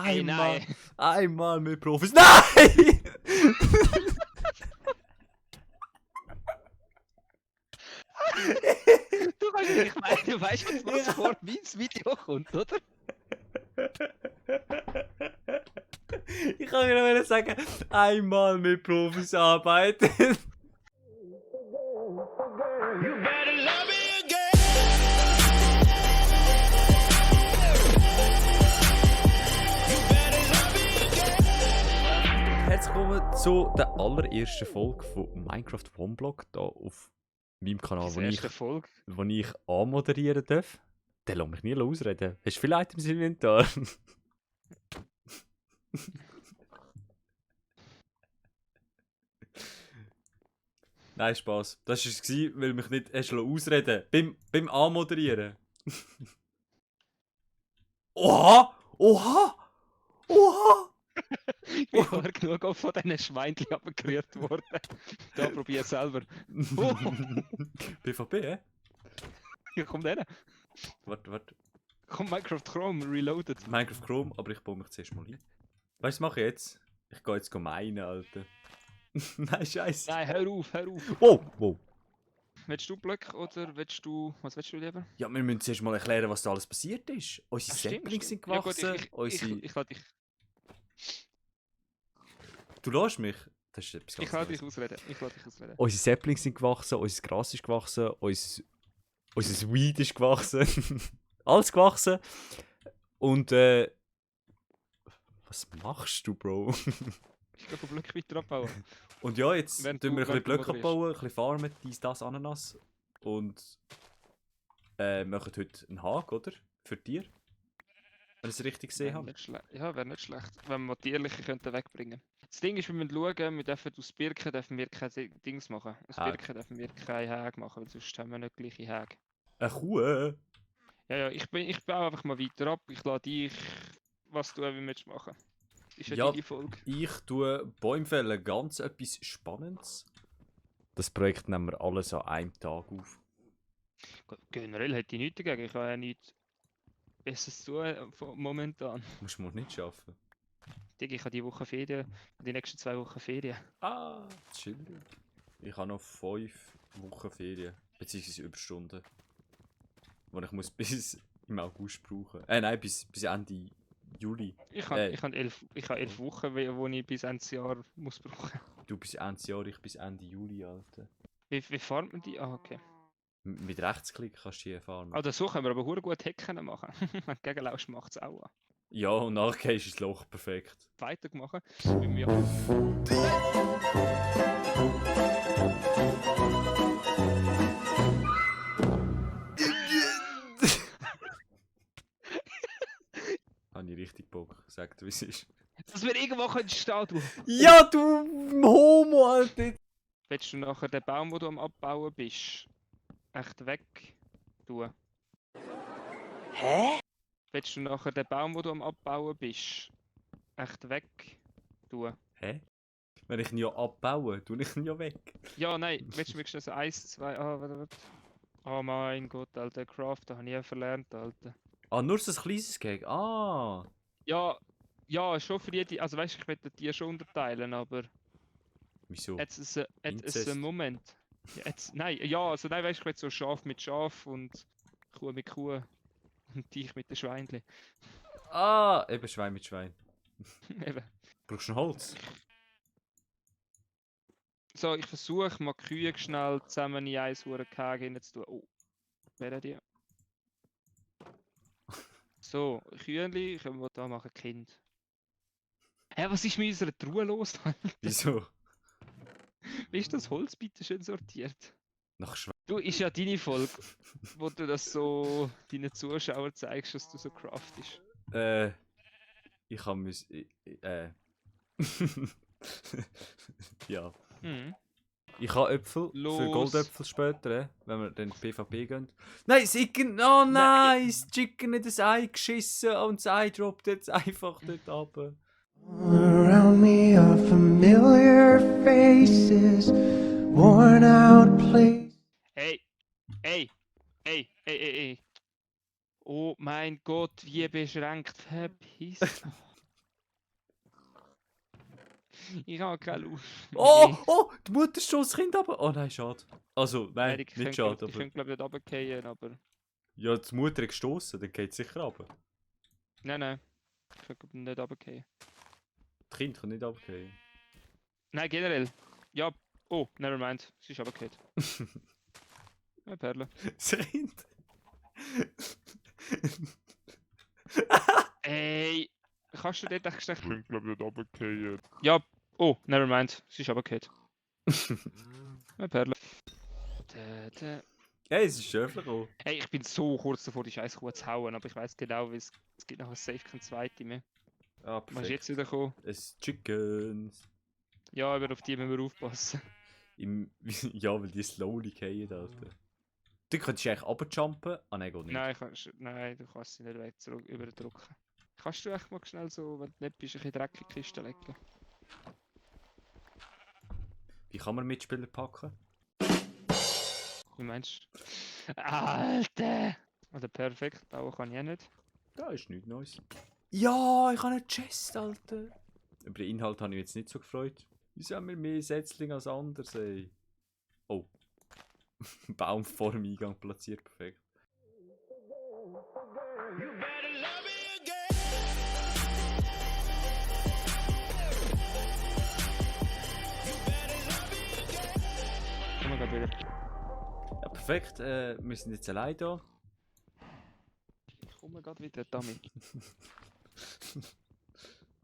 Hey, nein! Einmal mit Profis. Nein! Ich meine, du weißt jetzt, was vor meinem Video kommt, oder? Ich kann mir nur sagen, einmal mit Profis arbeiten. Herzlich willkommen zu der allerersten Folge von Minecraft Wohnblock hier auf meinem Kanal, wo ich anmoderieren darf. Der lässt mich nie ausreden. Hast du viele Items im Inventar? Nein, Spaß. Das war es, weil du mich nicht hast ausreden beim Anmoderieren. Oha! Oha! Oha! Ich war genug von diesen Schweinchen abgerührt worden. Da probier es selber. PvP, hä? Hier kommt einer. Warte. Kommt Minecraft Chrome reloaded. Minecraft Chrome, aber ich baue mich zuerst mal hin. Weißt du, was mache ich jetzt? Ich gehe jetzt meinen, Alter. Nein, scheiße. Nein, hör auf. Wow. Willst du Blöcke oder willst du... Was willst du lieber? Ja, wir müssen zuerst mal erklären, was da alles passiert ist. Unsere Saplings sind gewachsen. Ich lade dich. Du lässt mich? Das ist etwas Ich lade dich ausreden. Unsere Saplings sind gewachsen, unser Gras ist gewachsen, unser Weed ist gewachsen. Alles gewachsen. Und was machst du, Bro? Ich gehe Blöcke weiter abbauen. Und ja, jetzt tun wir ein bisschen Blöcke moderierst. abbauen, ein bisschen farmen, dies, das, Ananas. Und machen heute einen Haken, oder? Für Tier. Wenn ich es richtig gesehen habe. Ja, wäre nicht schlecht, wenn wir die Tierliche könnten wegbringen. Das Ding ist, wir müssen schauen, wir dürfen aus Birken keine Dings machen. Aus Häge. Birken dürfen wir keine Häge machen, weil sonst haben wir nicht gleiche Häge. Eine Kuh? Ja, ich baue einfach mal weiter ab. Ich lade dich, was du wie willst machen. Ist ja Ja, deine Folge. ich tue Bäume fällen, ganz etwas Spannendes. Das Projekt nehmen wir alles an einem Tag auf. Generell hätte ich nichts dagegen. Ich habe ja nichts Besseres zu tun momentan. Musst du mal nicht schaffen. Ich habe die Woche Ferien, die nächsten 2 Wochen Ferien. Ah, chillig. Ich habe noch 5 Wochen Ferien, beziehungsweise Überstunden. Die ich muss bis im August brauchen. Nein, bis Ende Juli. Ich habe 11 Wochen, wo ich bis Ende Jahr muss brauchen. Du bis Ende Jahr, ich bis Ende Juli, Alter. Wie farmt man die? Ah, okay. Mit Rechtsklick kannst du die farmen. Also so können wir aber hure gut Hecken machen. Wenn du gegenlaufst, macht es auch an. Ja, und nachher gehst du ins Loch, perfekt. Weitergemacht, wie wir Habe ich richtig Bock, sag dir, wie es ist. dass wir irgendwo stehen, du. Ja, du Homo, Alter! Willst du nachher den Baum, den du am Abbauen bist, echt weg tun? Hä? Willst du nachher den Baum, den du am Abbauen bist, echt weg tun? Hä? Wenn ich ihn ja abbaue, tue ich ihn ja weg. Ja, nein, willst du wirklich so 1, 2, warte. Oh mein Gott, Alter, Craft, da habe ich ja verlernt, Alter. Ah, nur so ein kleines Gag. Ah! Ja, schon für jede, also weißt du, ich möchte die schon unterteilen, aber Wieso? jetzt ist es Inzest. ein Moment. Weißt du, ich will so Schaf mit Schaf und Kuh mit Kuh und dich mit den Schweinchen. Ah, eben Schwein mit Schwein. Eben. Brauchst du ein Holz? So, ich versuche mal die Kühe schnell zusammen in ein hure Gehege hineinzutun. Oh, wer die? So, Kühenli, können wir da machen, Kind. Hä, was ist mit unserer Truhe los? Wieso? Wie ist das Holz bitte schön sortiert? Nach Schwein. Du, ist ja deine Folge, wo du das so deinen Zuschauern zeigst, dass du so craftest. Ich habe ja. Mhm. Ich habe Äpfel Los. für Goldäpfel später, wenn wir dann PvP gehen. Nein, das Chicken! Oh nein! Das Chicken hat das Ei geschissen und das Ei droppt jetzt einfach dort runter. Around me are familiar faces, worn out places. Hey. Oh mein Gott, wie beschränkt. Verpiss. Ich habe keine Lust. Oh, oh, die Mutter stößt das Kind runter. Oh nein, schade. Also, nein, Ich nicht schade, Ich aber... könnte glaube ich nicht runterfallen, aber... Ja, die Mutter hat gestossen, dann geht es sicher runter. Nein. Ich könnte glaub ich nicht runterfallen. Das Kind kann nicht runtergehen. Nein, generell. Ja, oh, nevermind. Sie ist runtergefallen. Ja, Perle. Das Kind... Ey, kannst du dort echt schlecht... Ich könnte glaube ich nicht runterfallen. Ja, oh, nevermind. Sie ist runtergefallen. Ja, Perle. Hey, es ist Schöfler gekommen. Hey, ich bin so kurz davor, die scheiß Kuh zu hauen, aber ich weiß genau, wie es gibt noch ein safe kein zweite mehr. Ah, Was ist perfekt. jetzt wieder gekommen? Es Chickens. Ja, aber auf die müssen wir aufpassen. Ja, weil die slowly fallen, Alter. Du könntest eigentlich runterjumpen. Ah nein, geht nicht. Nein, du kannst sie nicht weg überdrücken. Kannst du echt mal schnell so, wenn du nicht bist, ein bisschen Dreck in die Kiste legen? Wie kann man Mitspieler packen? Wie meinst du? Alter! Oder perfekt, bauen kann ich auch nicht. Da ist nichts Neues. Ja, ich habe eine Chest, Alter. Über den Inhalt habe ich mich jetzt nicht so gefreut. Wieso haben wir mehr Setzlinge als anders, ey? Oh. Baum vor dem Eingang platziert, perfekt. Komm mal gerade wieder. Ja, perfekt. Wir sind jetzt allein da. Ich komme gerade wieder damit.